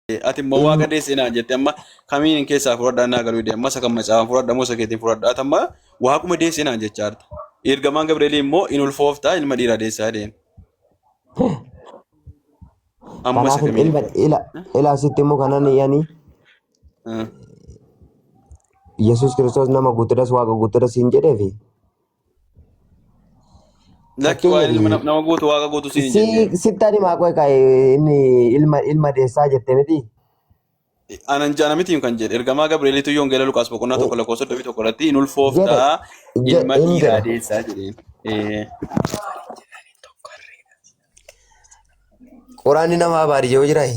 Ati immoo waaqa deessee naan jette amma kamiin keessaa fudhadhaa naa galuu dide amma isa kan macaafaan fudhadha moo isa keetiin fudhadha ati amma waaquma deessee naan jechaa jirta. Ergamaan Gabreelii immoo in ulfooftaa ilma dhiiraa deessaa jedheen. Amma isa Kanaaf kamiin ilma ila ila asitti immoo kanan yani Yesuus Kiristoos nama guutuudhas waaqa guutuudhas hin jedheefi. Lakki waa'ee ilma nama guutu waaqa guutu siin hin jenne. Si sitti ani maa qoy kaa'e inni ilma ilma deessaa jette miti. Anan jaana miti kan jedhe ergamaa Gabri'eelitu Wangeela Luqaas boqonnaa 1 lakkoofsa 31 irratti in Jedhe ulfooftaa ilma hin dhiiraa jedha. deessaa jedheen. Quraanni nama abaari jedhu jiraa?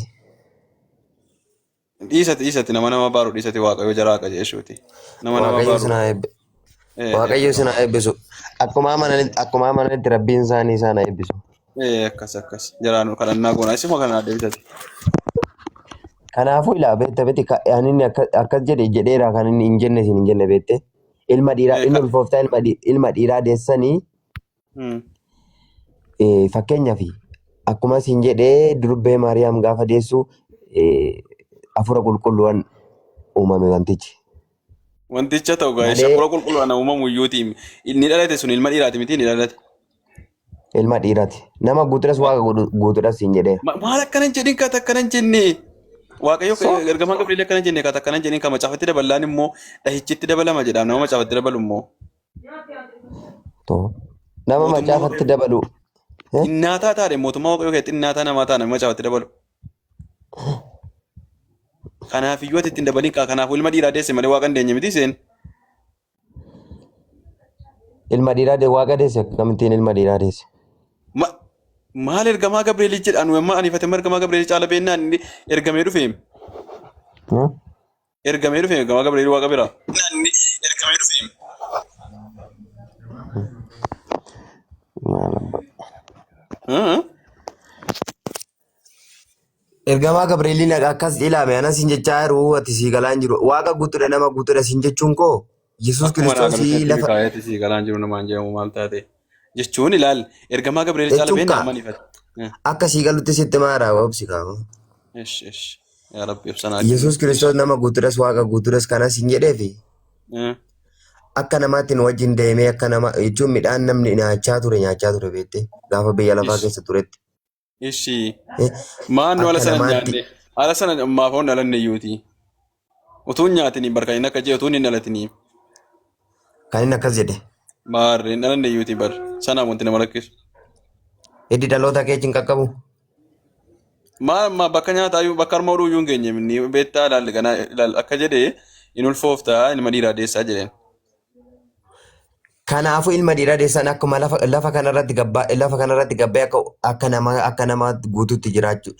Dhiisati dhiisati nama nama baaru dhiisati waaqayyo jaraa qajeeshuuti. Nama nama Waaqayyo baaru. isin haa eebbi- Waaqayyo isin haa eebbisu. Akkuma amananitti akkuma amananitti rabbiin isaanii isaan haa eebbisu. Akkas akkas jaraa nu kadhannaa goona isuma kana deebisati. Kanaafuu ilaa beekta beekti kan inni akkas jedhe jedheera kan inni hin jenne isin hin jenne beekte. Ilma dhiiraa inni ulfooftaa ilma dhiiraa deessanii Fakkeenyaaf akkuma isin jedhee durbee Maariyaam gaafa deessu hafuura qulqulluun uumame wantichi. Wanticha ta'u gaa'e Malee hafuura qulqulluudhaan uumamu iyyuuti. Inni dhalate sun ilma dhiiraati miti inni dhalate. Ilma dhiiraati. Nama guutuudhas waaqa guutuudhas siin jedheera. Maal akkana hin jedhin kaata akkana hin jenne. Waaqayyo So ergamaan Gabri'eel akkana hin jenne kaata akkana hin jedhin kan macaafatti daballaan immoo dhahichitti dabalama jedhaam nama macaafatti dabalu immoo. To. Nama Mootummaa macaafatti Waaqayyoo dabalu. Eh? xinnaataa taate mootummaa Waaqayyoo kee xinnaataa namaa taana macaafatti dabalu. Kanaaf iyyuu ati ittiin dabalin kaa kanaafuu ilma dhiiraa deesse malee waaqa hin deenye miti isheen. Ilma dhiiraa waaqa deesse akkamittiin ilma dhiiraa deesse? Maal ergamaa Gabri'eelii jedha nu amma aniifatee ergamaa Gabri'eelii caala beennaan inni ergamee dhufeem. Hmm? Ergamee dhufeem ergamaa Gabri'eelii waaqa biraa. Inni ergamee dhufeem. Maal abbaa. Ergamaa Gabri'eeliin akkas ilaame anas hin jechaa jiru ati sii galaa hin jiru. Waaqa guutuudha nama guutuudha siin jechuun koo Yesuus Akkuma naa Kiristoos galutti natti lafa mikaa'eeti sii galaan jiru namaan jedhamu maal taate jechuun ilaal ergamaa Gabri'eel caala jechuun beekna kaa amma ni fata. akka sii galutti sitti maara obsi kaa. Ish ish yaa Rabbi ibsa naa kenni. Yesuus Kiristoos nama guutuudhas waaqa guutuudhas kanas hin jedheefi akka namaatti nu wajjin deemee akka nama jechuun midhaan namni nyaachaa ture beekte gaafa biyya lafaa Ish keessa turetti. ishi Eh, maan nu ala Akka sana hin namaatti nyaanne ala sana maaf hoon dhalanne iyyuuti. Utuu hin nyaatiniin bar kan inni akka jee utuu hin dhalatiniin. Kan inni akkas jedhe. Maarree hin dhalanne iyyuuti bar sanaaf wanti nama rakkisu. Hiddi dhaloota kee hin qaqqabu. Maal ma bakka nyaataa iyyuu bakka harma hodhuu iyyuu hin geenye inni beektaa ilaalli kana ilaal akka jedhee in ulfooftaa ilma dhiiraa deessaa jedheen. Kanaafuu ilma dhiiraa deessan akkuma lafa lafa kanarratti gabbaa lafa kanarratti gabbee akka akka nama akka nama guutuutti jiraachuu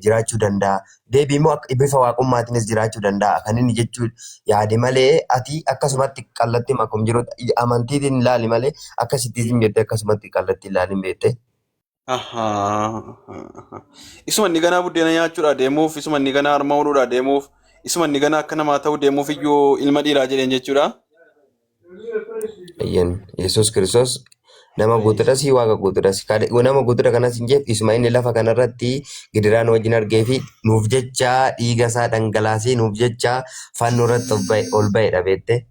jiraachuu danda'a. Deebii immoo akka bifa waaqummaatiinis jiraachuu danda'a. Kan inni jechuu yaade malee ati akkasumatti kallattii akkuma jiru amantiitiin ilaali malee akkasitti hin jette akkasumatti kallattii ilaalin beekte. Ahaa. Isuma inni ganaa buddeena nyaachuudhaa deemuuf, isuma inni ganaa harma hodhuudhaa deemuuf, isuma inni ganaa akka namaa ta'uu deemuuf iyyuu ilma dhiiraa jedheen jechuudha. Eeyyen Yesuus Kiristoos nama guutuudhas waaqa guutuudhas. Nama guutuudha kanas hin jeef isuma inni lafa kanarratti gidiraa nu wajjin argee fi nuuf jecha dhiiga isaa dhangalaasee nuuf jecha fannoo irratti ol ba'edha beekte.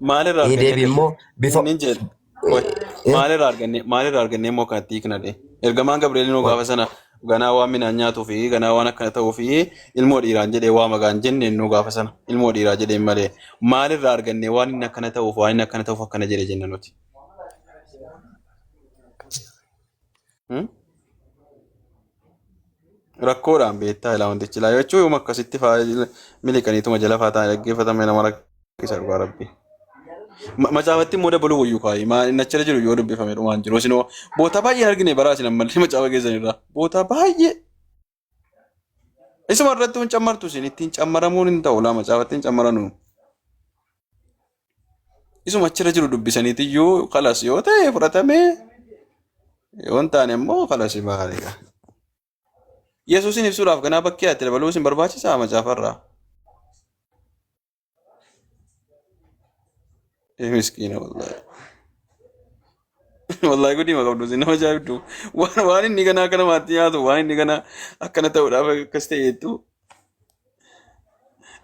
Maalirraa Inni argannee deebi akka immoo bifa inni jedhe? Qoy, maalirraa argannee immoo kanatti hiikna dhee? Ergamaan Gabri'eel nuu gaafa sana ganaa waan midhaan nyaatuu fi ganaa waan akkana ta'uu fi ilmoo dhiiraan jedhee waa magaan jenneen nuu gaafa sana ilmoo dhiiraa jedheen malee maalirraa argannee waan inni akkana ta'uuf waan inni akkana ta'uuf akkana jedhe jenna nuti. Hmm? Rakkoodhaan beektaa ilaa wantichi ilaa jechuun yooma akkasitti faa miliqaniituma jala faa ta'an dhaggeeffatame nama rakkisa dhugaa rabbi. Macaafatti immoo dabaluu wayyuu kaayi. Maa inni achirra jiru yoo dubbifame dhumaan jiru. Isinoo bootaa baay'ee hin argine baraa isin ammallee macaafa keessan irraa. Bootaa baay'ee. Isuma irratti hin cammartu isin ittiin cammaramuun hin ta'u laa macaafatti hin cammaranu. Isuma achirra jiru dubbisaniitiyyuu kalas yoo ta'e fudhatamee yoo hin taane immoo kalas baay'ee. Yesuusin ibsuudhaaf ganaa bakkee ati dabaluu isin barbaachisaa macaafarraa? Ee miskiina wallaahi. Wallaahi gudii qabdu isin nama ajaa'ibdu. Waan inni ganaa akka namaatti nyaatu waan inni ganaa akkana ta'uudhaaf akkas ta'e jettu.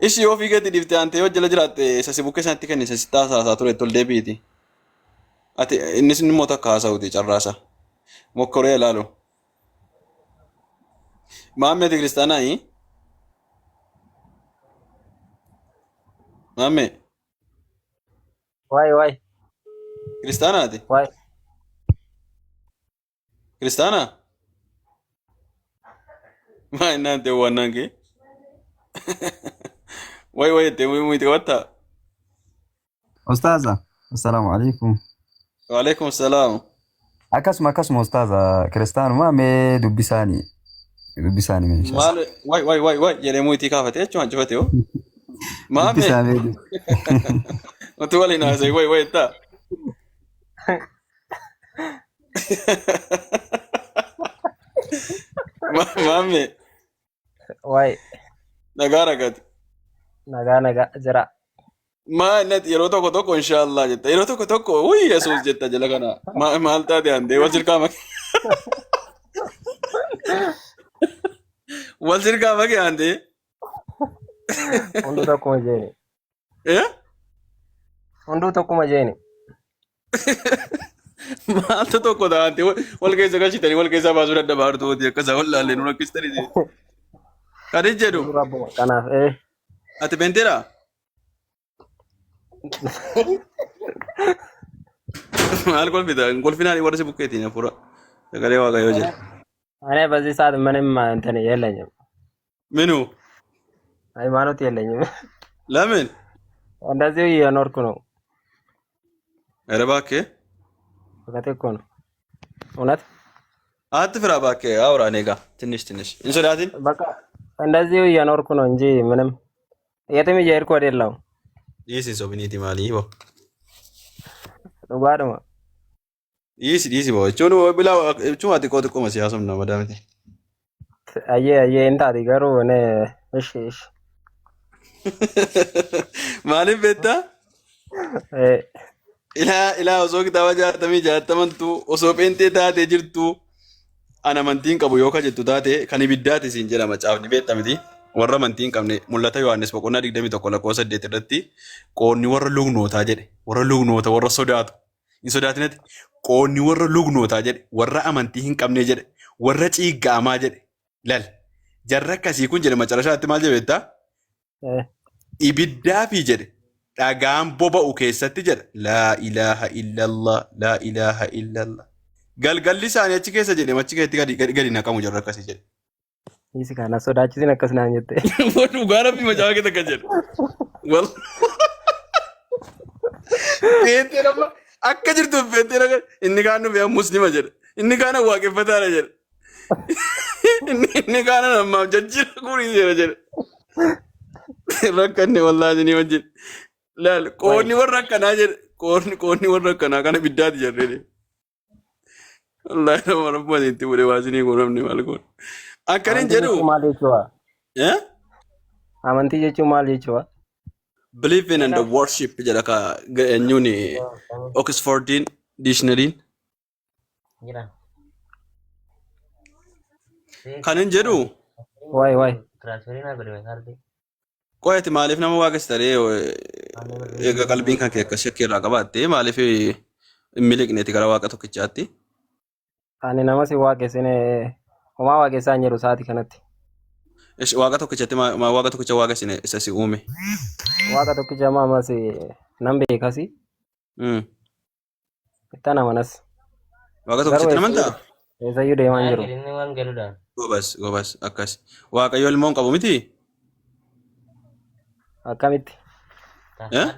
Ishii ofii gadi dhiifte aantee yoo jala jiraatte isa si bukkee sanatti kenne isa si taasaasaa ture tol deebi'iti. Ati innis immoo takka haasa'uti carraasa. Mokkoree ilaalu. Maammee ati kiristaanaayi? Maammee Waay waay kiristaanaati? waay. Kiristaanaa? Maa innaan ta'e waan naan kee? Wayi wayi jettee muyii qabattaa? Ustaaza, assalaamu alaikum. Waalaikum salaam. Akkasuma akkasuma ustaaza kiristaanuma mee dubbisaani dubbisaani mee inshallah. Maal wayi wayi wayi wayi jedhee muyitii kaafate jechuun cufate hoo? Maammee Dubbisaa mee. utuu waliin haasa'e wayi wayi jettaa? Maammee Waay nagaa ragate. nagaa nagaa jira. Maa innati yeroo tokko tokko inshaallah jetta yeroo tokko tokko wuy Yesuus jetta jala kana maal taate andee wal sirkaa make wal sirkaa make andee. Hunduu tokkuma jeeni. Eh? Hunduu tokkuma jeeni. Maaltu tokko taate wal keessa galchitanii wal keessaa baasuu dadhabaa jirtu akka isaa wallaallee nu rakkistanii. Kan hin jedhu Hunduu rabbuma. Kanaaf ee. ati benteera? Maal kolfita? Hin kolfinaan warra si bukkeetiin hafuura. Sagalee Waaqayyoo jedha. እኔ በዚህ ሰዓት ምንም እንትን የለኝም፣ Minu ሃይማኖት የለኝም። ለምን? እንደዚሁ እየኖርኩ ነው። ኧረ እባክህ እውነቴ እኮ ነው። እውነት አትፍራ እባክህ፣ አውራ እኔ ጋር ትንሽ ትንሽ እንሶዳትን በቃ እንደዚሁ እየኖርኩ ነው እንጂ ምንም የትም እየሄድኩ አይደለሁም። dhiisi sobiniiti maalii bo dhugaadhuma. dhiisi dhiisi bo jechuun bilaa jechuun ati xiqqoo xiqqooma siyaasumna madaamiti. Ayyee ayyee hin taati garuu እኔ እሺ እሺ Maaliif beektaa? ee Ilaa ilaa osoo kitaaba jaatamii jaatamantu osoo pheenxee taatee jirtu an amantii hin qabu yoo ka jettu taate kan ibiddaati siin jedha macaafni beekta miti. Warra amantii hin qabne mul'ata Yohaannis boqonnaa 21 lakkoofsa 8 irratti qoonni warra lugnootaa jedhe warra lugnoota warra sodaatu hin sodaatinatti qoonni warra lugnootaa jedhe warra amantii hin qabne jedhe warra ciigga'amaa jedhe lal jarra akkasii kun jedhe macarashaatti maal jedhe beektaa? ee Ibiddaa fi jedhe dhagaan boba'u keessatti jedha laa ilaaha illallah laa ilaaha illallah galgalli isaanii achi keessa jedhe achi keessatti gadi gadi gadi naqamu jarra akkasii jedhe. Dhiisi kana sodaachisin akkas naan jette. Dhugaa rabbi macaafa keessa akkas jedha. Wal Pheenxeen amma akka jirtu pheenxeen akka inni kaan dhufe muslima jedha inni kaan waaqeffataadha jedha inni kaan namaaf jajjira guurii jedha jedha. Rakkanne wallaahi ni wajjin. Laal qoonni warra akkanaa jedhe qoonni qoonni warra akkanaa kana biddaati jedhee. Wallaahi nama rabbuma itti godhe waasinii godhamne maal goone. Akkan hin Amantii jedhu. jechuun maal jechuudha? Eh? Amantii jechuun maal jechuudha? Believe in and worship jedha ka eenyuun Oxfordiin dictionaryin. Kan hin jedhu Waay waay. qo'eeti maaliif nama waaqessita ree eega qalbiin kan kee akkas shakkii irraa qabaatte maaliif hin miliqneeti gara waaqa tokkichaatti? Ani nama si waaqessine homaa waaqessaa hin jiru sa'aatii kanatti. Ish, waaqa tokkichatti waaqa tokkicha waaqessine isa si uume. Waaqa tokkicha amma ammas nan beekasi. Ittan amanas. Waaqa Garuu tokkichatti amantaa? eessayyuu deemaa hin jiru. Gobas gobas akkas. Waaqayyo ilmoo hin qabu miti? Akkamitti? Eh?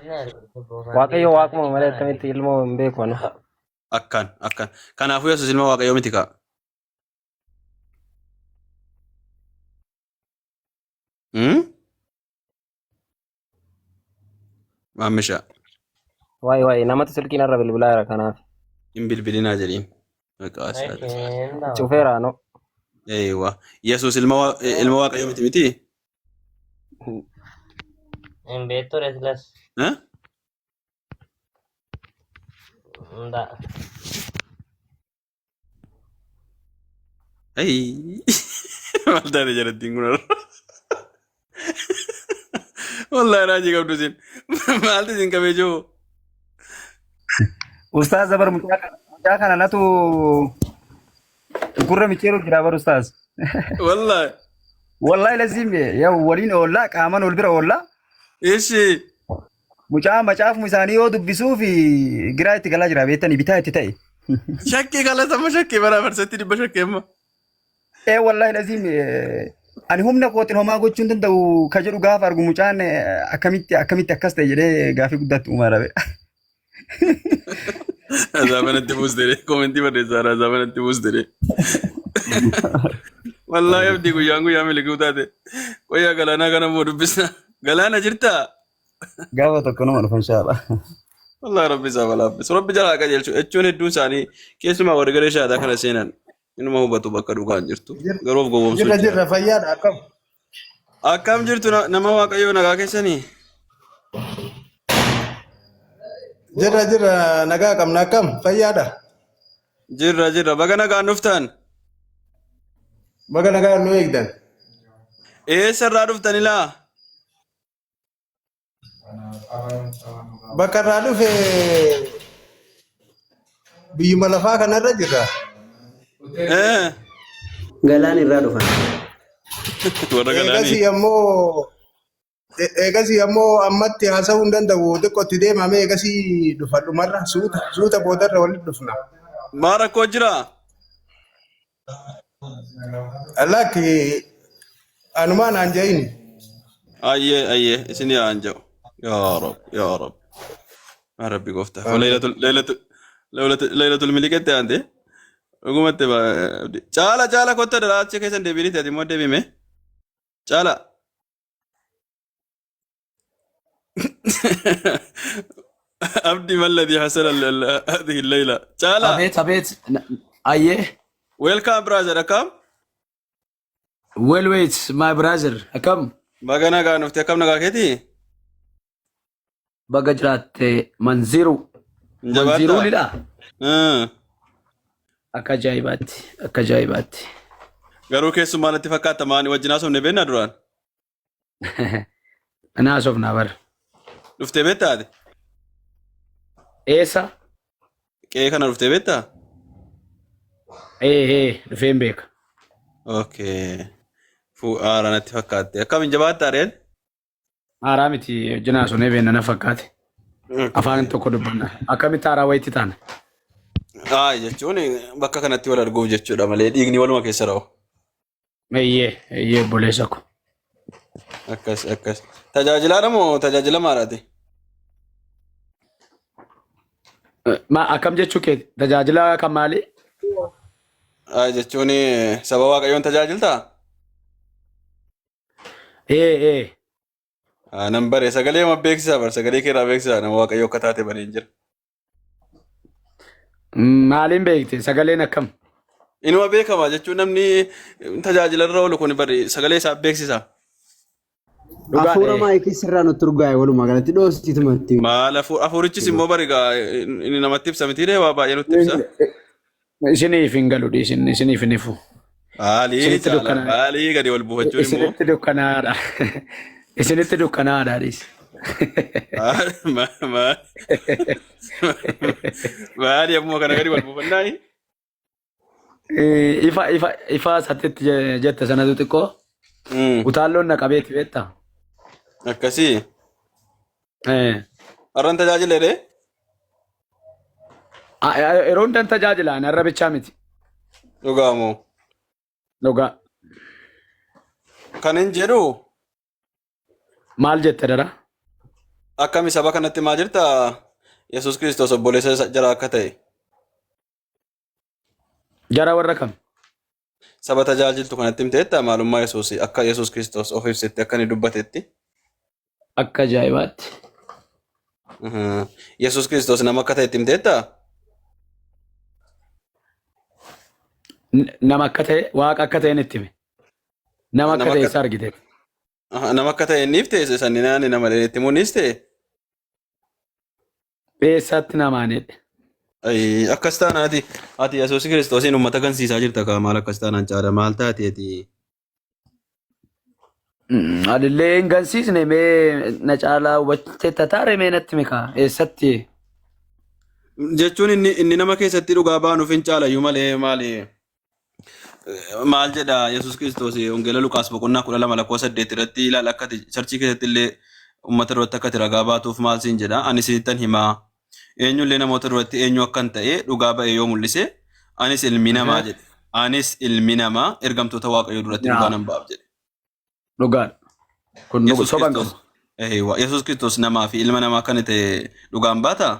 Waaqayyo waaquma malee akkamitti ilmoo hin beeku anu. Akkan akkan. Kanaafuu Yesuus ilma Waaqayyoo miti kaa. Maammisha Waay waay namatu silkiin irra bilbilaa jira kanaaf. hin bilbilinaa jedhiin. Maqaa isaati. Cufeera no. Eeywa. Yesuus ilma ilma Waaqayyoo miti miti? Eh? Ayii. Maal taate jalattiin kun har'a? Wallaahi raajii qabdu isin. Maaltu isin qabee jiru? Ustaaz bar mucaa kana natu gurra micciiru jira bar ustaaz. Wallaahi. Wallahi lazim yaa waliin oollaa qaaman wal bira oollaa. Ishi. Mucaa macaafuma isaanii yoo dubbisuu fi giraa itti galaa jira beektanii bitaa itti ta'e. Shakkii kalasama shakkii bara barsatti dhibba shakkii amma. Ee wallahi lazim ani humna kootiin homaa gochuu hin danda'u ka jedhu gaafa argu mucaan akkamitti akkamitti akkas ta'e jedhee gaafii guddaatti uumaa rabe. Azaabanatti buustere koomentii barreessaa azaabanatti buustere. Wallaahi abdii guyyaan guyyaa milikuu taate. Qoyyaa galaanaa kana immoo dubbisna. Galaana jirtaa? Gaafa tokko nama dhufa inshallah. Wallaahi rabbi isaa balaaffisu. Rabbi jalaa qajeelchu jechuun hedduun isaanii keessumaa warri garee shaadaa kana seenan inuma hubatu bakka dhugaan jirtu. Garuu of gowwoomsuu Jirra jira. jirra fayyaadha akkam. Akkam jirtu nama waaqayyoo nagaa keessanii? Jirra jirra nagaa qabna akkam fayyaadha. Jirra jirra baga nagaan dhuftan. Baga nagaa nu eegdan. Eessarraa dhuftan ilaa? Bakka irraa dhufe biyyuma lafaa kanarra jirra. Galaan irraa dhufan. Warra galaanii. Eegasii ammoo ammatti haasa'uu hin danda'u xiqqootti deemame eegasii dhufa dhumarra suuta suuta boodarra walitti dhufna. Maa rakkoo jira? Lakki anumaan aan jedhini. Ayyee ayyee isin yaa an jedhu. Yaa Rab yaa Rab. Yaa Rabbi gooftaa. Koo Laylatul Laylatul Laylatul Miliqetti aante. Dhugumatti caala caala kotta daraa achi keessan deebiin ati immoo deebime. Caala. Abdi malladhi hasala hadhihi layla. Caala. Abeet abeet ayyee. Welcome brother akkam? Well wait my brother akkam. Baga nagaa dhufte akkam nagaa keetii? Baga jiraatte manziru. Hin jabaattaa? Manziruunidha. Akka ajaa'ibaatti akka ajaa'ibaatti. Garuu keessumaa natti fakkaata maani wajjin haasofne beeknaa duraan? Ana haasofnaa bara. Dhuftee beektaa ati? Eessa? Qe'ee kana dhuftee beektaa? Ee ee dhufeen beeka. Okay. Fu'aara natti fakkaatte. Akkam hin jabaattaa reen? Haaraa miti wajjin haasofnee beekna na fakkaate. Afaan tokko dubbanna. Akkamitti haaraa wayitti taana? Haa jechuun bakka kanatti wal arguuf jechuudha malee dhiigni waluma keessa ra'u. Eeyyee eeyyee obboleessa ko. Akkas akkas. Tajaajilaadha moo tajaajilamaadhaati? Ma akkam jechuu keeti? Tajaajila kan maalii? Haa jechuun saba Waaqayyoon tajaajiltaa? Ee ee. Haa nan bare sagalee ma beeksisaa bar sagalee keerraa beeksisaa nama Waaqayyoo akka taate bareen jira. Maaliin beekte sagaleen akkam? Inuma beekama jechuun namni tajaajila irra oolu kun bari sagalee isaa beeksisa. Dhugaadha. Hafuura maayikii sirraa nutti urgaa'e walumaa galatti dhoosiituma itti. Maal hafuurichis immoo bari gaa inni namatti ibsa miti waa baay'ee nutti ibsa. Isiniif hin galu dhiisin isiniif hin ifu. Maalii Isinitti caala dukkana. maalii gadi wal buufachuun immoo. Isinitti dukkanaadha. Isinitti dukkanaadha dhiisi. Maali ammoo kana gadi wal buufannaayi? Ifa ifa ifa satitti jette sanatu xiqqoo utaalloon na qabeeti beektaa? Akkasii. Har'an tajaajila jedhee? Yeroo hundan tajaajila ani har'a bichaa miti. Dhugaa moo? Dhugaa. Kan hin jedhu Maal jette dara? Akkami saba kanatti maa jirta? Yesuus Kiristoos obboleessa isa jara akka ta'e. Jara warra kam? Saba tajaajiltu kanatti himteetta maalummaa Yesuus akka Yesuus Kiristoos of ibsetti akka inni dubbatetti. Akka ajaa'ibaatti. Yesuus Kiristoos nama akka ta'e itti himteetta? Nama akka ta'e waaqa akka ta'e itti hime. Nama akka Nama ta'e akka isa argite. Aha, nama akka ta'e inniif ta'e sanni naani nama itti himuunis ta'e. Eessaatti namaanidha. Akkas taanaan ati Yesuus Kiristoosiin uummata gansiisaa jirta kaa maal akkas taanaan caala maal taate ati? Anillee hin gansiisne mee na caalaa hubattee tataare mee natti mikaa eessatti? Jechuun inni nama keessatti dhugaa baanuuf hin caalayyuu malee maali? Maal jedha Yesuus Kiristoos Wangeela Luqaas boqonnaa 12 lakkoofsa 8 irratti ilaala akka ati charchii keessatti illee uummata duratti akka ati ragaa baatuuf maal siin jedha ani isinittan himaa eenyullee namoota duratti eenyu akkan ta'e dhugaa ba'e yoo mul'ise anis ilmi namaa jedhe anis ilmi namaa ergamtoota Waaqayyoo duratti dhugaa nan ba'aaf jedhe. Dhugaadha. Kun Yesuus soba hin Kiristoos qabu. Eeyywa, Yesuus Kiristoos namaa fi ilma namaa kan ta'e dhugaan baataa?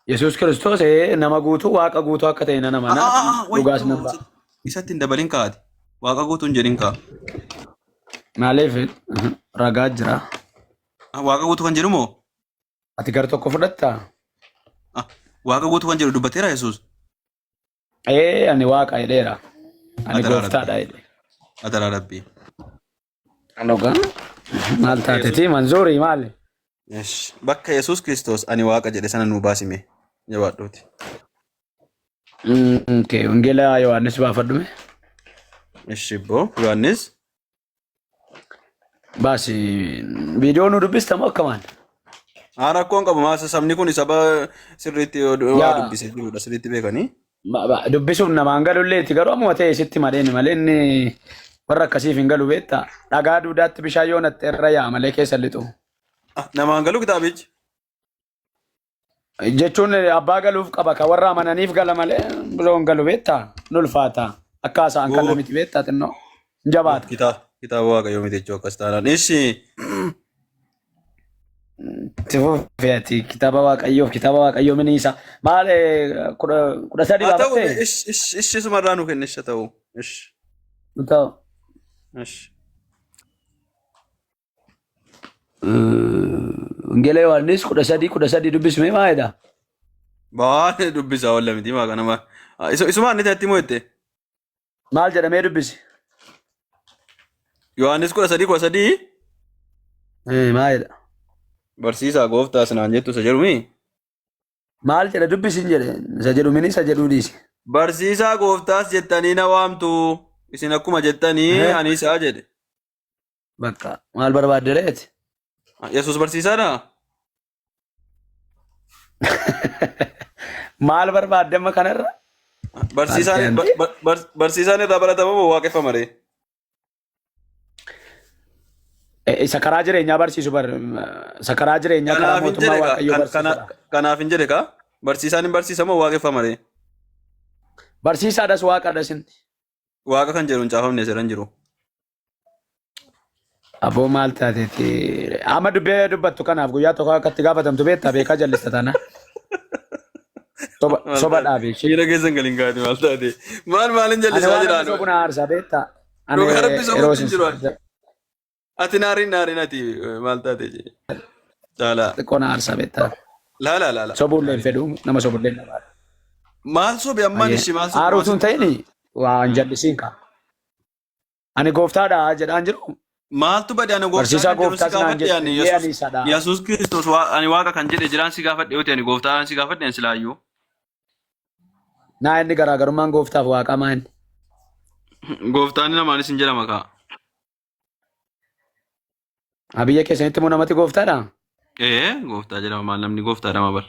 Yesuus Kiristoos nama guutuu Waaqa guutuu akka ta'e nan amana. Dhugaas nan ba'a. Isatti hin dabalin kaati. Waaqa guutuu hin jedhin kaa. Maaliif ragaa jira? Waaqa guutuu kan jedhu moo? Ati gar tokko fudhattaa? Waaqa guutuu kan jedhu dubbateera Yesuus. Ee ani Waaqa jedheera. Ani Adaraa gooftaadha Rabbii. jedhe. Adaraa Rabbii. Dhugaa. Maal taatetii manzuurii maali? Esh, Bakka Yesuus Kiristoos ani Waaqa jedhe sana nuu baasime. Jabaadhuuti. Okay, Wangeela Yohaannis baafadhume. Eshi boo Yohaannis. Baasi viidiyoo nu dubbista moo akka maal? Haa rakkoon qabu maas sabni kun saba sirriitti waa Yaa. dubbisee jirudha sirriitti beekanii. Dubbisuuf namaan galulleetti garuu ammuma ta'e sitti madeeni malee inni warra akkasiif hin galu beektaa. Dhagaa duudaatti bishaan yoo natte irra yaa'a malee keessa hin lixu. Ah, namaan galu kitaabichi. Jechuun abbaa galuuf qaba kan warra amananiif gala malee biroo hin galu beektaa. Ni ulfaata. Akka haasa'an kana miti beektaa xinnoo. Hin jabaata. Kitaaba Waaqayyoo miti jechuu akkas taanaan. Ishi. Itti fufi ati kitaaba Waaqayyoof kitaaba Waaqayyoo mini isa maal 13 Haa ta'u baafattee? ish ish ishi sumarraa nu kenni ish haa ta'u. Ish. Ta'u. Ish. Wangeela Yohaannis 13:13 dubbismee maa jedha? Baay'ee dubbisaa oolla miti maa kanama. Isumaan ni ta'etti moo jette? Maal jedhamee dubbisi? Yohaannis 13:13 Maa jedha? Barsiisaa gooftaa sinaan jettu isa jedhumi. Maal jedha dubbisi hin jedhe isa jedhu mini isa jedhuu dhiisi. Barsiisaa gooftaas jettanii na waamtu isin akkuma jettanii ani isaa jedhe. Bakka maal barbaadde reeti? Yesuus barsiisaadha? Maal barbaadde amma kanarra? Barsiisaan barsiisaan irraa baratama moo waaqeffama ree? Isa karaa jireenyaa barsiisu bar isa karaa jireenyaa karaa Kanaaf hin mootummaa jedhe Waaqayyoo kaa barsiisudha. kanaaf hin jedhe kaa barsiisaan hin barsiisa moo waaqeffama ree? Barsiisaadhas waaqadhas inni. Waaqa kan jedhu hin caafamne seera hin jiru. Aboo maal taateeti? Amma dubbee dubbattu kanaaf guyyaa tokko akka itti gaafatamtu beektaa beekaa jallista taana. Soba Maal soba taate? dhaabe ishee. Miira keessan galin gaati maal taate? Maal maalin Ani jallisaa waan jira rabbi sobu na aarsa beektaa. Ani Dhugaa rabbi yeroo sobutti hin isin jiru ani. Ati naariin naariin ati maal taate jee? Caalaa. xiqqoo na aarsa beektaa. Laa laa laa laa. Sobuullee hin fedhu nama sobuullee hin barbaadu. Maal sobe ammaan ishii maal sobe? Aaruu tun ta'ini waa hin jallisiin kaa. Ani gooftaadha jedhaan jiru. Maaltu bade ani gooftaa Barsiisaa kan jedhu si gooftaas naan gaafadhe ani jette. Ee ani Yesuus isadha. Yesuus Kiristoos ani waaqa kan jedhe jiraan si gaafadhe yoo ta'e ani gooftaa si gaafadhe ani silaayyuu. Naa inni garaagarummaan gooftaaf waaqaa maa inni? Gooftaan lamaanis hin jedhama kaa. Haa biyya keessanitti immoo namatti gooftaadha? Ee gooftaa jedhama maal namni gooftaa jedhama bar.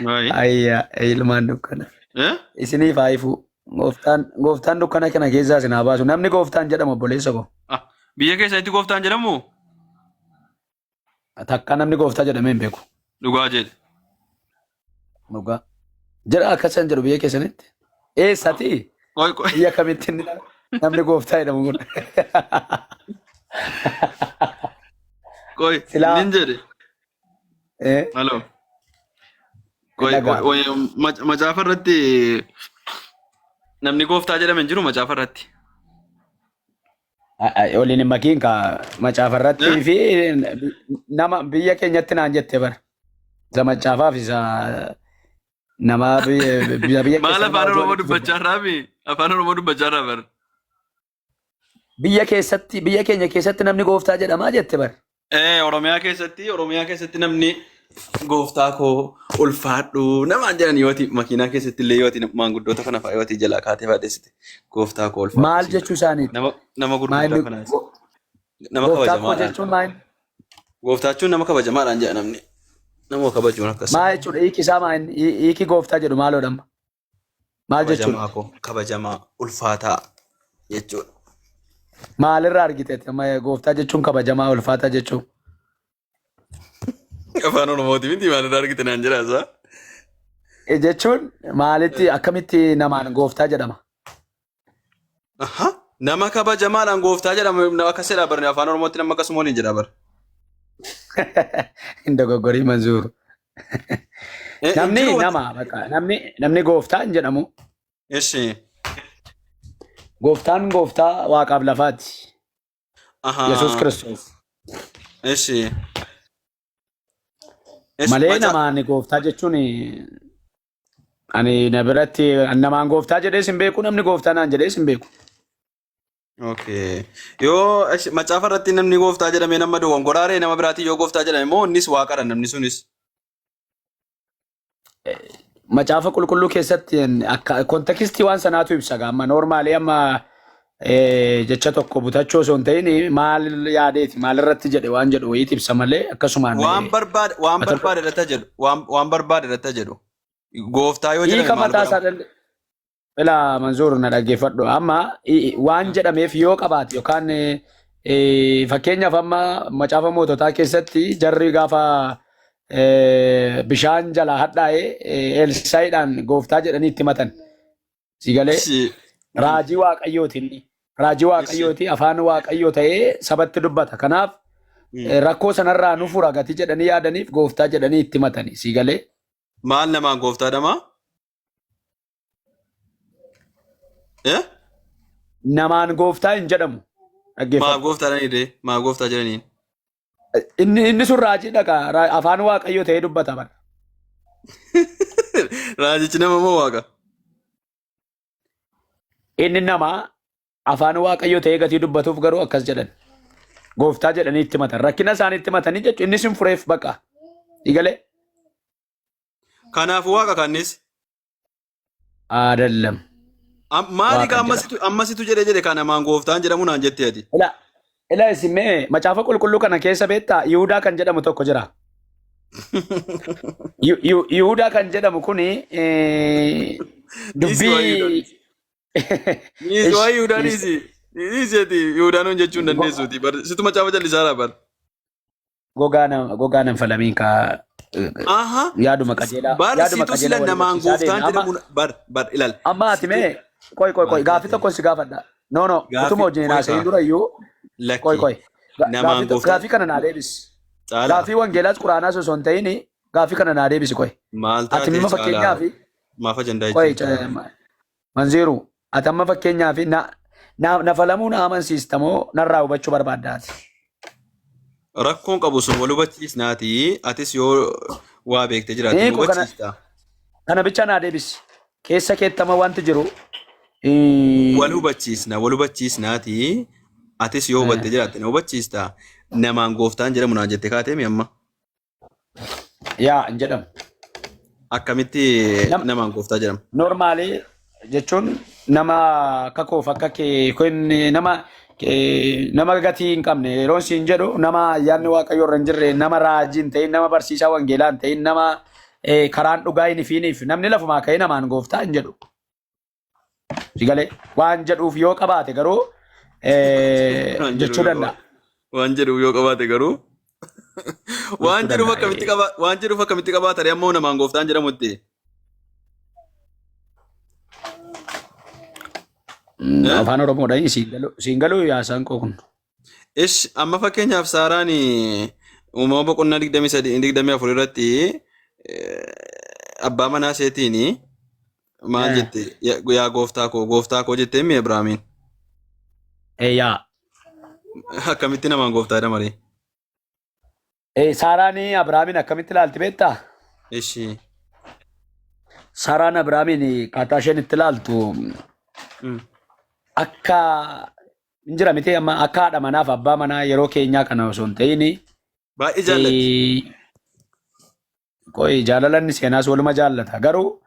Waayee. Ayya ilmaan dukkana. Eh? Isiniif haa ifu. Gooftaan gooftaan dukkana kana keessaa isin haa baasu. Namni gooftaan jedhamu obboleessa koo. Ah, biyya keessanitti gooftaan jedhamu Takka namni gooftaa jedhamee hin beeku. Dhugaa jedhe. Dhugaa. Jedha akkasan jedhu biyya keessanitti. Eessati? Qoy qoy. Biyya kamitti inni namni gooftaa jedhamu kun? Qoy. Silaa- Nin jedhe. Halo. Qoy Dhagaa. qoy macaafa irratti namni gooftaa jedhame hin jiru macaafa irratti. Waliin hin makiin kaa macaafa irratti fi nama biyya keenyatti naan jette bara. Isa macaafaaf isa nama biyya biyya Maal keessa afaan nama Oromoo walitti dubbachaa irraa fi afaan Oromoo dubbachaa irraa bara. Biyya keessatti biyya keenya keessatti namni gooftaa jedhamaa jette bara. Oromiyaa keessatti Oromiyaa keessatti namni Gooftaa koo ulfaadhu namaan jedhan yooti makiinaa keessatti illee yooti maanguddoota kana fa'aa yooti jalaa kaatee baadheessite gooftaa koo ulfaadhu Maal siin jechuu isaaniiti? Nama nama Maa gurguddaa inni kanaas nama gooftaa koo kabajamaadhaan. jechuun maa inni? Gooftaa jechuun nama kabajamaadhaan jedha namni. Nama kabajuun akkas. Maa jechuudha? Hiiki isaa maa inni? Hiiki gooftaa jedhu maaloodha amma? Maal jechuudha? Kabajamaa koo kabajamaa ulfaataa jechuudha. Maalirraa argite ati amma gooftaa jechuun kabajamaa ulfaataa jechuun? Afaan Oromooti miti maalirraa argite naan jedhaa isaa. Jechuun maalitti akkamitti namaan gooftaa jedhama? Aha. Nama kabajamaadhaan gooftaa jedhama nama akkas jedhaa barne afaan Oromootti nama akkasuma waliin jedhaa bar. Hin dogoggorii Manzuur. Hin Namni jiru wanti. nama bakka namni namni gooftaa hin jedhamu. Eshi. Gooftaan gooftaa waaqaaf lafaati. Yesuus Ahaa. Kiristoos. Eshi. Eshi Malee maca namaan gooftaa jechuun ani na biratti namaan gooftaa jedhees hin beeku namni gooftaa naan jedhees hin beeku. Okay. Yoo macaafa irratti namni gooftaa jedhamee nama dogongoraaree nama biraatiin yoo gooftaa jedhame immoo innis waaqadha namni sunis. Macaafa qulqulluu keessatti akka contextii waan sanaatu ibsa amma normally amma jecha tokko butachuu osoo hin ta'in maal yaadeeti maal irratti jedhe waan jedhu wayiiti ibsa malee akkasumaan Waan barbaade waan mata barbaade irratti jedhu waan waan barbaade irratti jedhu gooftaa yoo jedhame hiika maal mataa isaa godhama? danda'e. Ilaa Manzuur na dhaggeeffadhu amma waan jedhameef yoo qabaate yookaan fakkeenyaaf amma macaafa moototaa keessatti jarri gaafa bishaan jalaa hadhaa'e Elsaayiidhaan gooftaa jedhanii itti matan. Si galee Ishi. raajii waaqayyooti inni. Raajii Ishi. waaqayyooti afaan waaqayyoo ta'ee sabatti dubbata. Kanaaf rakkoo sanarraa nu fura gatii jedhanii yaadaniif gooftaa jedhanii itti matani. Si galee Maal namaan gooftaa dhamaa? Eh? Namaan gooftaa hin jedhamu. Maaf Dhaggeeffadhu. gooftaa jedhanii ree? Maaf gooftaa jedhaniin? Inni sun raajii dhaqa. Afaan waaqayyoo ta'ee dubbata bara. Raajichi nama moo waaqa? Inni nama afaan waaqayyoo ta'ee gatii dubbatuuf garuu akkas jedhan. Gooftaa jedhanii itti matan. Rakkina isaanii itti matanii jechuun inni sin fureef baqa. Igalee? Kanaafuu waaqa kannis. Adallam. Maali Waaqa kaa jedhama. ammasitu ammasitu jedhee jedhe kan namaan gooftaan jedhamu naan jettee ati. Ila ila isin mee macaafa qulqulluu kana keessa beektaa Yihudaa kan jedhamu tokko jira. Yihudaa kan jedhamu kuni Dhiisi waa Yihudaa dubbii dhiisi. Dhiisi waa ish Yihudaa dhiisi. dhiisi. Dhiisi ati Yihudaa nuun jechuu hin dandeessuuti. Bar situ macaafa jallisaara bar. Gogaa nan falamiin kaa Aha. yaaduma qajeelaa Bar yaaduma situ sila qajeelaa wal namaan hubachiisaa gooftaan deemna. Amma jedhamu bar bar ilaal. amma ati Situ mee qoy qoy qoy maal gaaffii taate? tokko si gaafadha. No no utuma Gaaffii wajjin hin qoy haasa'in kaa dura iyyuu qoy lakki qoy namaan gooftaan gaaffii kana naa deebisi. caalaa Gaaffii wangeelaas quraanaas osoo hin ta'in gaaffii kana naa deebisi qoy. maal Ati taatee amma caalaa fakkeenyaaf maaf ajandaa qoy jijjiirta? Manziiru ati amma fakkeenyaaf na na falamuu na amansiista moo narraa hubachuu barbaadda ati? Rakkoon qabu sun wal hubachiisnaati. Atis yoo waa beektee jiraatte nu Hiiku kana hubachiista. kana bicha naa deebisi. Keessa keettama wanti jiru Wal hubachiisna wal hubachiisnaati. Atis yoo hubattee jiraatte na hubachiista. Namaan gooftaan jedhamu naan jette kaatee mi amma? Yaa hin jedhamu. Akkamitti namaan gooftaa jedhama? Normally jechuun nama akka koof akka kee kun nama nama gatii hin qabne yeroon siin jedhu nama ayyaanni waaqayyoo irra hin jirre nama raajii hin ta'in nama barsiisaa wangeelaa hin ta'in nama karaan dhugaa hin ifiiniif namni lafumaa ka'ee namaan gooftaa hin jedhu. Si galee waan jedhuuf yoo qabaate garuu Waan jedhu jechuu yoo danda'a. qabaate. Waan jedhuuf yoo qabaate garuu waan Jechuu jedhuuf danda'a. akkamitti qaba waan jedhuuf akkamitti qabaata ree ammoo namaan gooftaan jedhamutti. Eh? Afaan Oromoodhaan siin galu siin galuu yaasaan koo kun. Ish amma fakkeenyaaf Saaraan uumama boqonnaa 23 24 irratti abbaa manaa isheetiin maal jette yaa gooftaa koo gooftaa koo jettee mi Abrahaamiin Yaa. akkamitti namaan gooftaa jedhama ree? Saaraan Abrahaamiin akkamitti ilaalti beektaa? Ishi. Saaraan Abrahaamiin akkaataa isheen itti ilaaltu akka hin jira miti amma akka haadha manaaf abbaa manaa yeroo keenyaa kana osoo hin ta'in Baay'ee jaallatti. Qoy jaalalanni seenaas waluma jaallata. Garuu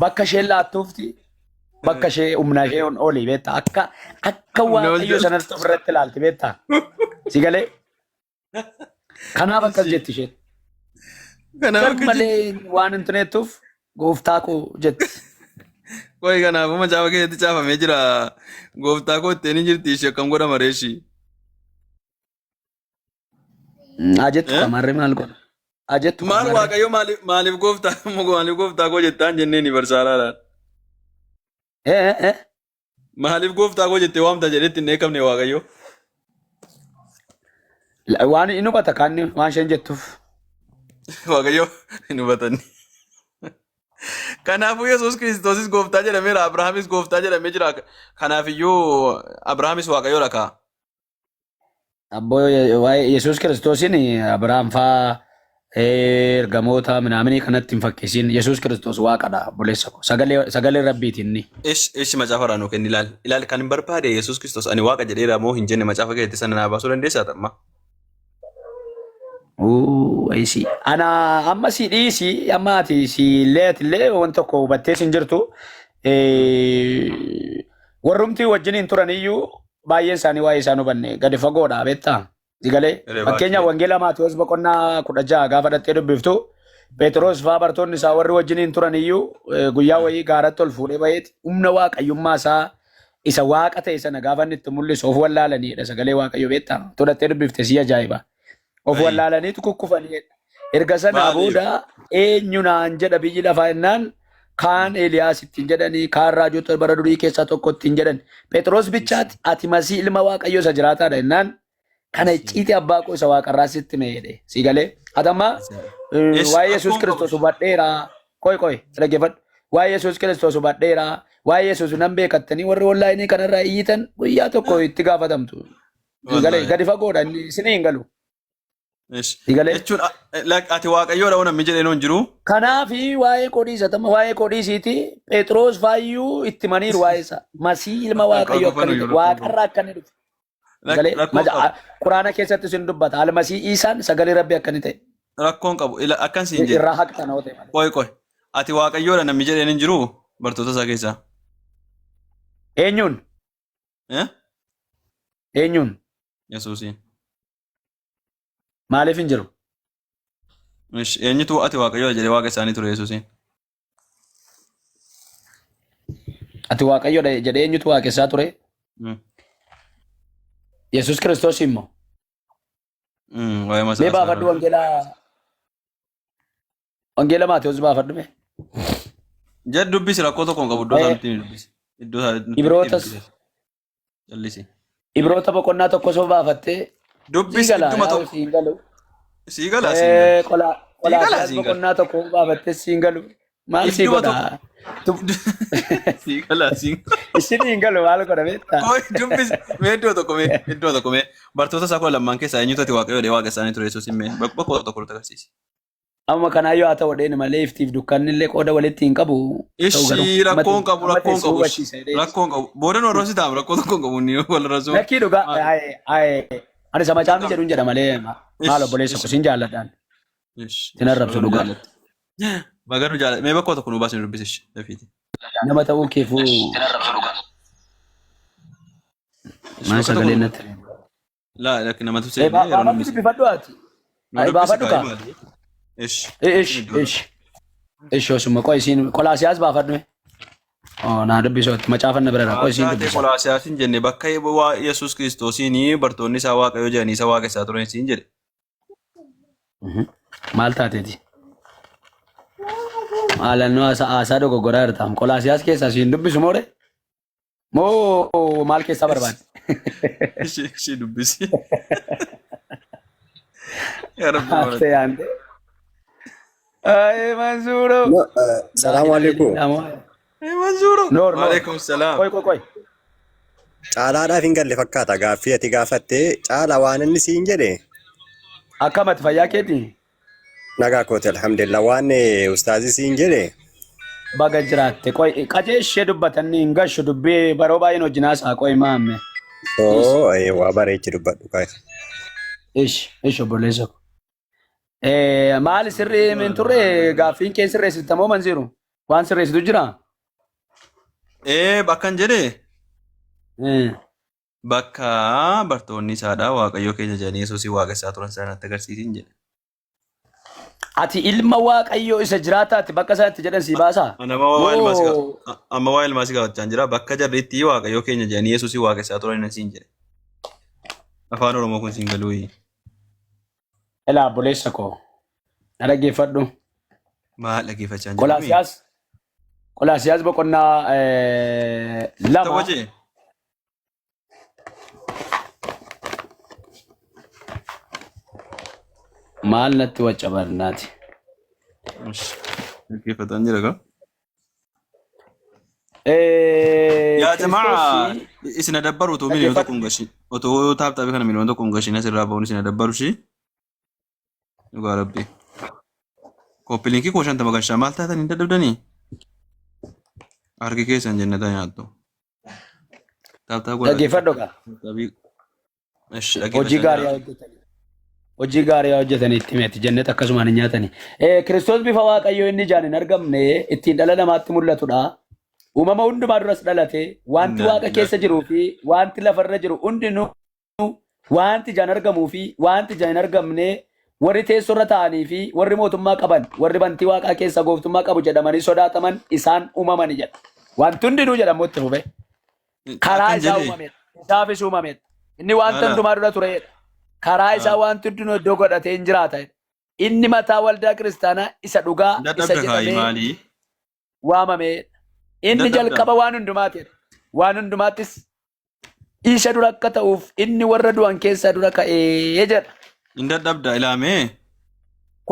bakka isheen laattuufti bakka ishee humna ishee olii beektaa akka Humna ol waaqayyo jedhu. sanatti ofirratti ilaalti beektaa. Si galee kanaaf akkas jetti isheen. Kanaaf Gar akka jetti. malee waan hin tuneettuuf gooftaa koo jetti. Qoy kanaafuu macaafa keessatti caafamee jira. Gooftaa koo ittiin hin jirti ishee akkam godhama reeshii. Haa jettu Eh? kamarree maal godha? Haa jettu Maal kamarree. waaqayyo maaliif gooftaa koo jettaan jenneen barsaalaadhaan. Eh eh eh. Maaliif gooftaa koo jettee waamta jedhetti hin eegamne waaqayyo. Waan inni hubata kaanni waan isheen jettuuf. Waaqayyo hin hubatanni. Kanaafuu Yesuus Kiristoosis gooftaa jedhameera. Abrahaamis gooftaa jedhamee jira. Kanaafiyyuu Abrahaamis waaqayyoodha kaa. Abboo waa'ee Yesuus Kiristoosiin Abiraam faa ergamoota minaaminii kanatti hin fakkeessin. Yesuus Kiristoos waaqadha obboleessa koo. Sagalee rabbiiti inni. Ish macaafa irraa nuu kenni ilaali. Ilaali kan hin barbaade Yesuus Kiristoos ani waaqa jedheera moo hin jenne macaafa keessatti sana naa baasuu dandeessaa tamma. Uu, I see. Ana amma si dhiisi amma ati si illee ati illee waan tokko hubattee sin jirtu. Warrumti wajjiniin turan iyyuu baay'een isaanii waa'ee isaan hubanne gadi fagoodha beektaa. Sigalee Eree fakkeenya baay'ee. wangeela Maatewos boqonnaa 16 gaafa dhattee dubbiftu Phexros faa bartoonni isaa warri wajjiniin turan iyyuu guyyaa wayii gaaratti ol fuudhee baheeti humna waaqayyummaa isaa isa waaqa ta'e sana gaafa inni itti mul'isu of wallaalaniidha sagalee waaqayyo beektaa. Todhattee dubbifte si ajaa'iba. Of Ayi. wallaalaniitu kukkufanii erga sanaa Maaliif? booda eenyu naan jedha biyyi lafaa jennaan kaan Eeliyaas ittiin jedhanii kaan raajota bara durii keessaa tokko ittiin jedhan Phexros bichaatti ati masii ilma waaqayyo isa jiraataadha jennaan kana icciitii abbaa koo isa waaqarraa sitti hime jedhe si galee ati amma Yes, waa'ee Yesuus rakkoon qabu. Kiristoos hubadheera qoy qoy dhaggeeffadhu waa'ee Yesuus Kiristoos hubadheera waa'ee Yesuus nan beekattanii warri onlaayinii kanarraa iyyitan guyyaa tokko itti gaafatamtu si galee Wallaahi. gadi fagoodha inni isinii hin galu Ish. si galee Jechuun like ati waaqayyoodha waan namni jedhee hin jiru. Kanaafi waa'ee qodhiisatama waa'ee qodhiisiiti Phexros faayyuu itti maniiru waa'ee isaa masii ilma waaqayyo Rakkoo akka inni qabu, ta'e waaqarraa akka inni dhufe Sagalee Rakkoon qabu. Quraana keessatti isin dubbata almasii Iisaan sagalee rabbi akka inni ta'e Rakkoon qabu. Ila akkan siin jedhe. irraa haqxan yoo ta'e malee. Qoy qoy. Ati waaqayyoodha namni jedheen hin jiru bartoota isaa keessaa. Eenyuun? Eh? Eenyuun? Yesuusiin. Maaliif hin jiru? Ish, Eenyutu ati waaqayyoodha jedhee waaqa isaanii ture Yesuusiin? Ati waaqayyoodha jedhee eenyutu waaqessaa ture? Yesuus Kiristoos immoo. Waa'ee Mee masaa baafadhu wangeela Maatewos baafadhu mee. Jedh dubbisi rakkoo tokko hin qabu iddoo isaa nutti himi dubbisi. Iddoo isaa nutti himi Ibrootas dubbisi. Callisi. Ibroota boqonnaa tokko osoo baafattee sii Dubbisi gala idduma yaa'u tokko. sii hin galu. Sii gala sii hin galu. Sii gala Qolaasiyaas sii hin galu. boqonnaa tokko baafattee sii hin galu. Maal sii Idduma godha? tokko. Sii gala sii hin galu. Isin hin galu maal godha beektaa? Qoy dubbisi mee iddoo tokko mee iddoo tokko mee bartoota isaa 12 keessaa eenyutu ati waaqayyo jedhee waaqa isaanii ture Yesuusin mee bakka tokko nutti agarsiisi. Amma kanaayyuu haa ta'u dheeni malee iftiif dukkanni illee qooda walitti hin qabu. Ta'u garuu Ishii rakkoon qabu amma rakkoon teessoo qabu hubachiisa jedhee. rakkoon qabu booda nu arrabsi taam rakkoo tokko hin qabu inni wal arrabsuu. Lakkii dhugaa ani isa macaafni jedhuun jedha malee maal obboleessa koo sin jaalladhaan. Sin arrabsu dhugaa. Baganu jaalladha mee bakka tokko nu baasni dubbisi ishii dafiiti. Nama ta'uu keefuu maal sagalee natti. Laa lakki namatu seenee yeroo Baafadhu namni seenu. dubbifadhu ati. Nu dubbisi Baafadhu kaa kaa. maali? Ish. Ish ish. Ish osuma qoy isiin qolaasiyaas baafadhu. Oh naa dubbisoo macaafa na bira jira qoy isiin Taatee dubbisa. qolaasiyaas hin jenne bakka waa Yesuus Kiristoosiin bartoonni isaa Waaqayyo jedhanii isa waaqessaa turan siin jedhe. Maal taateeti? Maalannoo haasaa dogoggoraa jirta. Qolaasiyaas keessaa isiin dubbisu moore? Moo maal keessaa barbaadde? Ishee dubbisi. Yaa Rabbi maal. Haftee yaante. Ay Mansuuro. No, salaamu alaikum. Mansuuro. Noor noor. Waalaikum salaam. Qoy qoy qoy. Caalaadhaaf hin galle fakkaata gaaffii ati gaafatte caala waan inni siin jedhe Akkamati fayyaa keetii? nagaa kooti alhamdulillah waan ustaazii siin jedhe Baga jiraatte qoy qacee ishee dubbatanni hin gashu dubbii baroo baay'een wajjin haasaa qoy maamme. oo waa bareechi dubbadhu kaas. Ish ish obboleessa ko. Maali sirrii hin turre gaaffiin kee sirreessita moo manziiru? Waan sirreessitu jira? Ee bakkan jedhe Eh. bakka bartoonni isaadha Waaqayyo keenya jedhanii Yesuusii waaqessaa turan sanatti agarsiisin jedhe. Ati ilma Waaqayyoo isa jiraataati bakka sanatti jedhan sii baasaa? Ani amma waa'ee ilmaa si Moo amma waa'ee ilmaa si gaafachaa jira. Bakka jarri itti Waaqayyo keenya jedhanii Yesuusii waaqessaa turan siin jedhe. Afaan Oromoo kun siin galuu. Ilaa obboleessa koo na dhaggeeffadhu. Maal dhaggeeffachaa hin jirumi? Qolaasiyaas Qolaasiyaas boqonnaa Ta'u 2 wajjin. Maal natti wacca barnaati. Dhaggeeffataan jira gaa. Yaa jamaa Kiristoosii isin adabbaru otoo miliyoona dhaggeeffadhu. tokko hin gashin otoo taaptaabii kana miliyoona tokko hin gashin asirraa ba'uun isin adabbaru ishii dhugaa rabbi. Koppiliinkii koo 50 gashaa maal taatan hin dadhabdanii? Harki keessan jennata nyaattu. Taaptaa godhaa. Dhaggeeffadhu gaa. Taaptaabii. Ishi Hojii dhaggeeffachaa gaarii jira. haa hojjetanii. Hojii gaarii haa hojjetanii itti meeti jennet akkasumaan hin nyaatanii. Kiristoos bifa Waaqayyoo inni ijaan hin argamne ittiin dhala namaatti mul'atudha. Uumama hundumaa duras dhalate wanti Waaqa keessa jiruu fi wanti lafarra jiru hundinuu wanti ijaan argamuu fi wanti ijaan hin argamne warri teessoorra taa'anii fi warri mootummaa qaban warri bantii Waaqaa keessa gooftummaa qabu jedhamanii sodaataman isaan uumamani jedha. Wanti hundinuu jedhamu itti fufe. Karaa Akkan isaa jedhe. uumameedha. Isaafis uumameedha. Inni wanta Haala. hundumaa dura tureedha. Karaa isaa wanti hundinuu iddoo godhatee hin jiraata. Inni mataa waldaa kiristaanaa isa dhugaa isa Dadhabda kaayi jedhamee maalii? waamameedha. Inni Dadhabda. jalqaba waan hundumaatiidha. Waan hundumaattis isa dura akka ta'uuf inni warra du'an keessaa dura ka'ee jedha. Hin dadhabda ilaamee.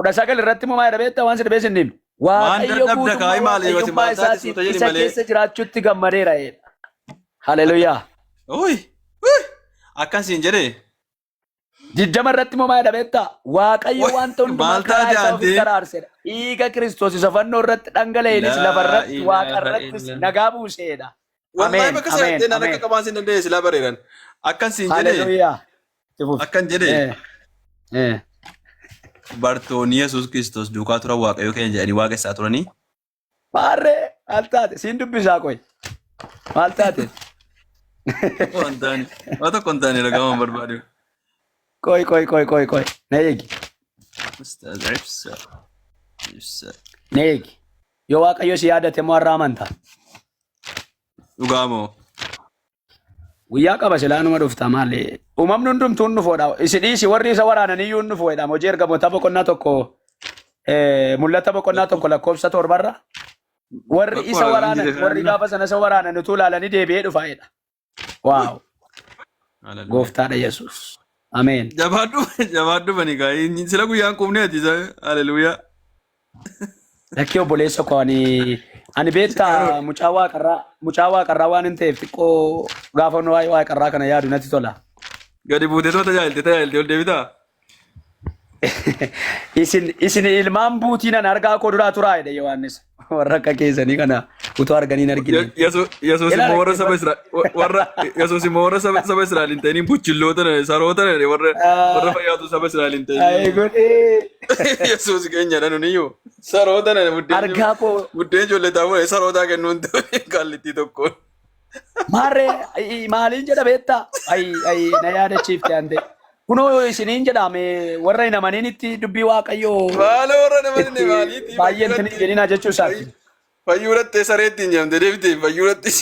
19 irratti immoo maal jedha beektaa waan si dhibee sin himne. Waan Waaqayyo dadhabda guutummaa kaayi maali yoo waaqayyummaa maal taate isaatiin suuta jedhi isa malee. keessa jiraachuutti gammadeera jedha. Haleluuyaa. Uy! Uy! Akkan siin jedhe. 20 irratti immoo maal jedha beektaa? Waaqayyo Uy! wanta hundumaa Maal karaa taate isaa ofitti aantee? araarsedha. Dhiiga Kiristoos isa fannoo irratti dhangala'eenis Laa lafa irratti waaqa ilaaha irrattis illallah. nagaa buuseedha. Wallahi Ameen. bakka Ameen. sana naan akka Ameen. qabaan siin danda'e silaa bareedan. Akkan siin jedhe. Haleluuyaa. Itti fufi. Akkan jedhe. Bartoonni Yesuus Kiristoos duukaa turan Waaqayyo keenya jedhanii waaqessaa turanii. Maarree maal taate siin dubbisaa qoy. Maal taate? Waan taane waan tokko hin taane ragaa waan barbaade. Qoy qoy qoy qoy qoy. Na eegi. Ustaaz Ibsa. Ibsa. Na eegi. Yoo Waaqayyo si yaadate immoo har'a amanta. Dhugaa moo? Guyyaa qaba silaa numa dhufta maali. Uumamni hundumtuu hin dhufoodha. Isi dhiisi warri isa waraanan iyyuu hin dhufoodha. Hojii ergamootaa boqonnaa 1 mul'ata boqonnaa 1 lakkoofsa 7rra. Warri Rakkoo isa ragaan waraanan jire warri gaafa sana isa waraanan utuu ilaalanii deebi'ee dhufa jedha. Waaw Hallelujah. gooftaadha Yesuus. Ameen. Jabaadhu jabaadhu bani gaa sila guyyaan quufne ati isa haleluuyaa. Lakkii obboleessa koo ani beektaa mucaa waaqarraa waan hin ta'eef xiqqoo gaafa nu waa'ee waaqarraa kana yaadu natti tola. Gadi buutee tuma tajaajilte tajaajilte ol deebitaa. Isin ilmaan buutii nan argaa koo duraa turaa jedhe Yohaannis. Warra akka keessanii kana utuu arganii hin argine. Yesuus Ilaala immoo warra saba dhaggeeffadhu. Israa'el warra Yesuus immoo warra saba Israa'el hin ta'iniin buchilloota saroota warra fayyaatu saba Israa'el hin Ayi ta'iniin. godhee. Yesuus keenyadha nuniyyuu saroota nana buddeen Argaa koo buddeen ijoollee taa'u sarootaa kennuun ta'e kaallittii tokkoon. Maarree maaliin jedha beektaa? Ayi ayi na yaadachiifte ante. Kunoo isiniin jedhame warra hin amaniinitti dubbii Waaqayyoo Maaloo warra nama itti inni maaliitii baay'een isin hin jedhinaa jechuu isaati. Fayyuu dhattee saree ittiin jedhamte deebitee fayyuu dhattee.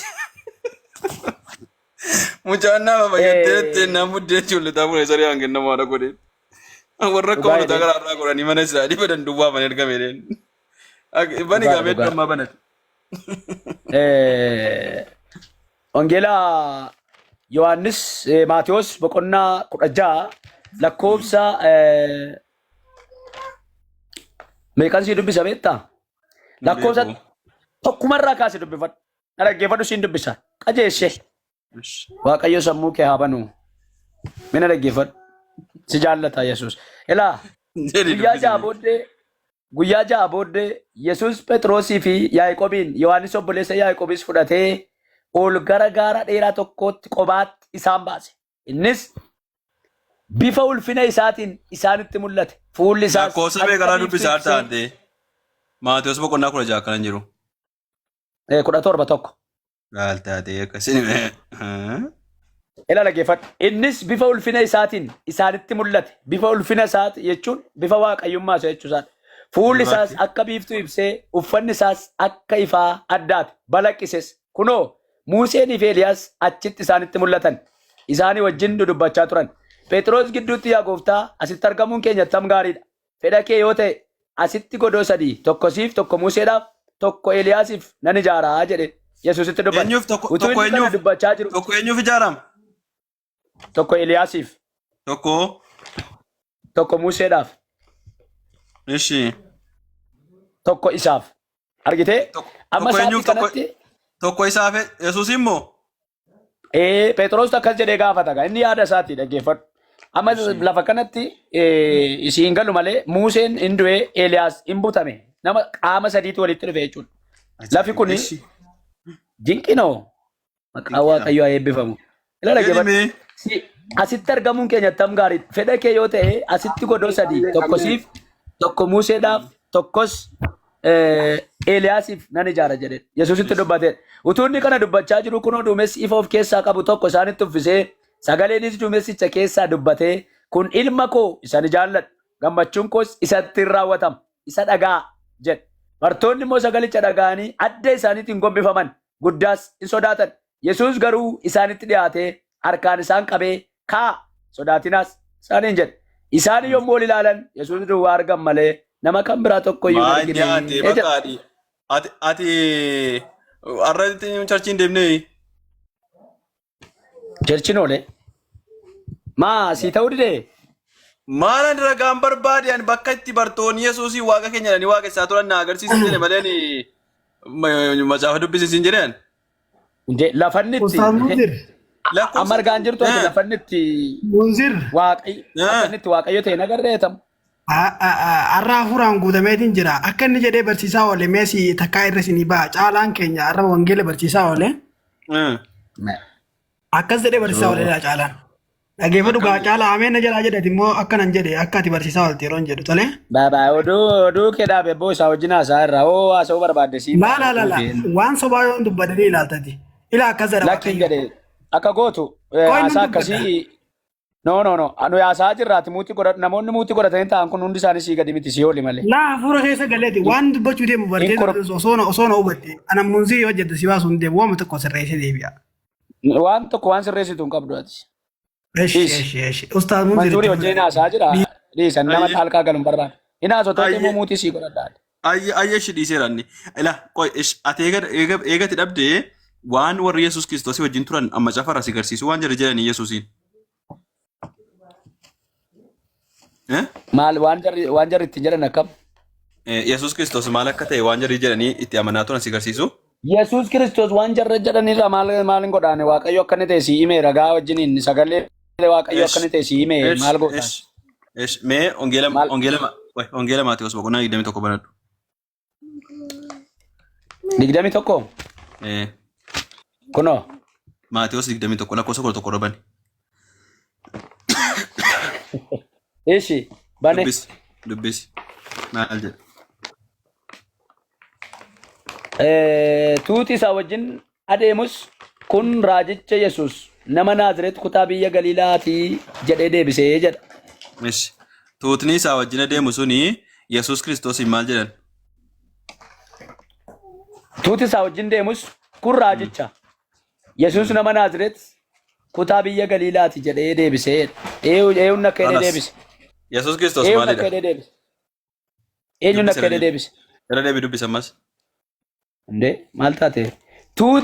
Mucaan nama fayyattee dhattee naan buddeen ijoollee taa'u saree hanga nama haadha godhee. Warra akka Dhugaa hoolotaa jedhee. garaa irraa godhanii mana isaanii badan duwwaa mana ergame jedheen. Bani Dhugaadha gaamee dhugaadha. ammaa banate. Wangeela Yohaannis Maatewos boqonnaa 16 lakkoofsa meeqan sii dubbisa beektaa? Hin Lakkoofsa beeku. tokkumarraa kaase dubbifadhu. Na dhaggeeffadhu siin dubbisa. Qajeeshe. Waaqayyo sammuu kee haa banu. Mina dhaggeeffadhu. Si jaallata Yesuus. Ilaa Jedhi guyyaa dubbisi 6 mee. booddee guyyaa 6 booddee Yesuus Phexrosii fi Yaaqoobiin Yohaannis obboleessa Yaaqoobis fudhatee ol gara gaara dheeraa tokkootti qobaatti isaan baase. Innis Bifa ulfina isaatiin isaanitti mul'ate. Fuulli isaas Lakkoofsa akka meeqarraa biiftuu dubbisaa ibsee taate? Maatiyus boqonnaa 16 akkana hin jiru. 17 tokko. Laal taatee akkasiin. Ila dhaggeeffadhu. Innis bifa ulfina isaatiin isaanitti mul'ate. Bifa ulfina isaati jechuun bifa waaqayyummaa isa jechuu isaati. Fuulli isaas akka biiftuu ibsee, uffanni isaas akka ifaa addaate, balaqqises. Kunoo, Museenii fi Eeliyaas achitti isaanitti mul'atan. Isaanii wajjin dudubbachaa turan. Phexros gidduutti, Yaa gooftaa, asitti argamuun keenya attam gaariidha. Fedha kee yoo ta'e, asitti godoo sadii, tokko siif, tokko Museedhaaf, tokko Eeliyaasiif nan ijaaraa jedhe Yesuusitti dubbate. Eenyuuf tokko Utuu tokko inni kana eenyuuf dubbachaa jiru tokko eenyuuf ijaarama? Tokko Eeliyaasiif, Tokko tokko Museedhaaf, ishi tokko isaaf. Argitee? Tokko Amma tokko sa'aatii eenyuuf tokko kanatti tokko isaaf Yesuus immoo Phexros akkas jedhee gaafata. Gaa. Inni yaada isaati dhaggeeffadhu. Amma Ishi. lafa kanatti isiin galu malee Museen hin du'e, Eeliyaas hin butame. Nama qaama sadiitu walitti dhufe jechuudha. Lafi Ajaa'iba. kun Ishi. dinqinoo maqaa Dinqiidha. Waaqayyoo haa eebbifamu. Ila dhaggeeffadhu. Jedhime. Si asitti argamuun keenya attam gaariidha. Fedha kee yoo ta'e asitti godoo sadii tokko siif, tokko Museedhaaf, tokkos Eeliyaasiif nan ijaara jedhe. Yesuusitti dubbate. Utuu inni kana dubbachaa jiru kunoo duumessi ifa of keessaa qabu tokko isaanitti uffisee sagaleenis duumessicha keessaa dubbatee kun ilma koo isa ni jaalladhu gammachuun koos isatti hin raawwatama isa dhagaa jedhe. Bartoonni immoo sagalicha dhaga'anii adda isaaniitiin gombifaman guddaas hin sodaatan. Yesuus garuu isaanitti dhiyaatee harkaan isaan qabee ka'aa sodaatinaas isaaniin jedhe. Isaan yommuu ol ilaalan Yesuus duwwaa argan malee nama kan biraa tokko iyyuu hin Maa argine inni ati jedhe. bakka ati ati ati har'a charchii hin deemnee? Cherchin oole. Maa sii ta'uu didee? Maal ani ragaan barbaade ani bakka itti bartoonni Yesuusii waaqa keenya jedhanii waaqessaa turan na agarsiisi jedhe malee ani macaafa dubbisiisin jedhe ani. Inde lafanni itti Ustaaz Munzir. amma Lakkoofsa argaan jirtu ati lafanni itti Munzir. waaqayyo akka inni itti waaqayyo ta'e nagarreetamu. Har'a hafuuraan guutameetiin jira. Akka inni jedhee barsiisaa oole meesii takkaa irra isinii ba'a. Caalaan keenya har'a wangeela barsiisaa oole. Akkas jedhee barsiisaa ooledha caalaan. Dhageeffadhu gaa caalaa ameen na jalaa jedhati immoo akkanan jedhe akka ati barsiisaa oolte yeroo hin jedhu tole. Baabaa oduu oduu kee dhaabe boo isaa wajjin haasaa irraa hoo haasa'uu barbaadde sii Laa laa laa laa waan sobaa yoo hin dubbadanii ilaaltati. Ilaa akkas jedha Lakkiin Waaqayyo. jedhe akka gootu Qoy nan haasaa dubbadha. akkasii no no no nu haasaa jirraati muutii godhadhu namoonni muutii godhatanii ta'an kun hundi isaanii sii gadi miti sii oli malee. Laa hafuura keessa galeeti waan dubbachuu deemu Hin bartee kor osoo na hubatte ana munzii yoo jedhu si baasuu hin deemu waan tokko sirreessee deebi'a. Waan tokko waan sirreessitu hin qabdu ati. Eshi Dhiisi. eshi eshi ustaaz munzir Mansuurii itti wajjin fufi. haasaa jira. Dhiisan nama Ayye xaalqaa galu hin barbaadu. Hin haasoo ayye immoo muutii sii godhadha. ayye ayye ishi dhiiseera inni. Ila qoy ish ati eega eega eegati dhabdee waan warri Yesuus Kiristoosii wajjin turan amma cafarra si garsiisu waan jedhe jedhanii Yesuusiin. Eh? Maal waan jarri ittiin jedhan akkam? Yesuus Kiristoos maal akka ta'e waan jarri jedhanii itti amanaa turan si garsiisu. Yesuus Kiristoos waan jarra jedhanirra maal maal hin godhaane Waaqayyo akka inni ta'e si hime ragaa wajjiniin sagalee Waaqayyo akka Esh inni ta'e si hime esh maal gootaan? esh esh mee wangeela Maal wangeela wai, wangeela Maatewos boqonnaa 21 banadhu. 21 Kunoo Maatewos 21 lakkoofsa 11 irra bani. Ishi bane. Dubbisi dubbisi maal jedha? Tuuti isaa wajjin adeemus kun raajicha Yesuus nama Naazireet kutaa biyya Galiilaatii jedhee deebisee jedha. Ishi tuutni isaa wajjin adeemu suni Yesuus Kiristoosiin maal jedhan? Tuuti isaa wajjin deemus kun raajicha Yesuus nama Naazireet kutaa biyya Galiilaati jedhee deebisee jedha. Eenyuun akka jedhee Kalas. deebise? Yesuus Kiristoos Eenyuun akka maalidha? jedhee deebise? Eenyuun Dubbisa akka irra jedhee deebi. deebise? Irra deebi dubbisa ammas. Indee maal taate? Tuuti